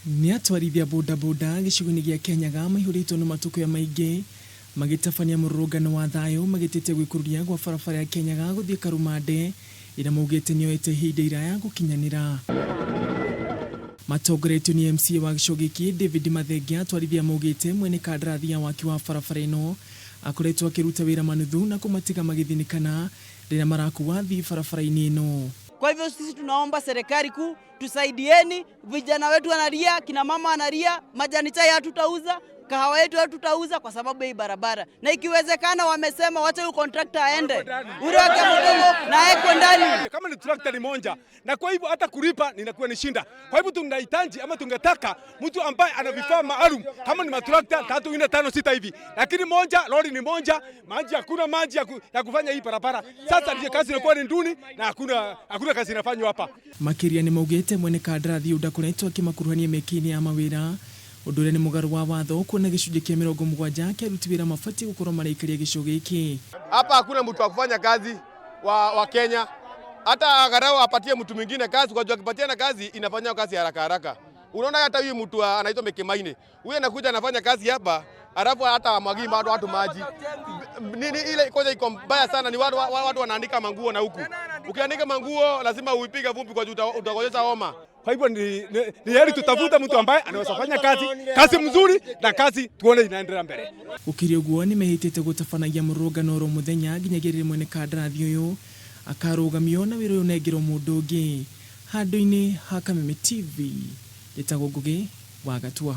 Nĩ atwarithia bodaboda gĩcigo-inĩ gĩa Kianyaga maihũrĩtwo nĩ matũkũya maingĩ magĩtabania mũrũrũngano wa thayũ magĩtetia gwĩkũrũria gwa barabara ya Kianyaga gũthiĩ Karumande ĩrĩa maugĩte nĩyoete ihinda iraya gũkinyanĩra. Matongoretio nĩ MCA wa gĩcigo gĩkĩ David Mathenge, atwarithia maugĩte mwene kandarathi ya waki wa barabara ĩno akoretwo akĩruta wĩra manuthu na kũmatiga magĩthinĩkana rĩrĩa marakuua athii barabara-inĩ ĩno. Kwa hivyo sisi tunaomba serikali kuu tusaidieni, vijana wetu wanalia, kina mama wanalia, majani chai hatutauza, kahawa yetu hatutauza kwa sababu ya hii barabara, na ikiwezekana, wamesema wacha huyu contractor aende ule wake mdogo na aekwe ndani. Kama ni tractor ni moja, na kwa hivyo hata kulipa ninakuwa ni shinda. Kwa hivyo tunahitaji ama tungetaka mtu ambaye ana vifaa maalum kama ni matrakta tatu, nne, tano, sita hivi, lakini moja lori ni moja, maji hakuna maji ya kufanya hii barabara. Sasa ndio kazi inakuwa ni duni na hakuna kazi inafanywa hapa. Makĩria nĩ maugĩte mwene kandarathi ũyũ ndakoretwo akĩmakuruhania mĩaki-inĩ ya mawĩra, ũndũ ũrĩa nĩ mũgarũ wa watho kuona gĩcunjĩ kĩa 70 kĩa aruti wĩra mabatiĩ gũkorwo maraikaria gĩcigo gĩkĩ. Hapa hakuna mtu wa kufanya kazi wa Kenya. Hata angalau apatie mtu mwingine kazi, kwa jua akipatiana kazi inafanya kazi haraka haraka. Unaona hata huyu mtu anaitwa Mekemaine, huyu anakuja anafanya kazi hapa, alafu hata amwagii bado watu maji. Nini ile kwanza iko mbaya sana ni watu wanaandika manguo na huku. Ukiandika manguo lazima uipiga vumbi kwa juu utagonjesha homa. Kwa hivyo ni heri tutafuta mtu ambaye anaweza fanya kazi mzuri na kazi tuone inaendelea mbele. Gũkĩrĩ ũguo nĩ mehĩtĩte gũtabanagia mũrũrũngano oro mũthenya nginyagia rĩrĩa mwene kandarathi ũyũ akarũgamio na wĩra ũyũ ũnengerwo mũndũ ũngĩ. Handũ-inĩ ha Kameme TV, njĩtagwo Ngũgĩ wa Gatua.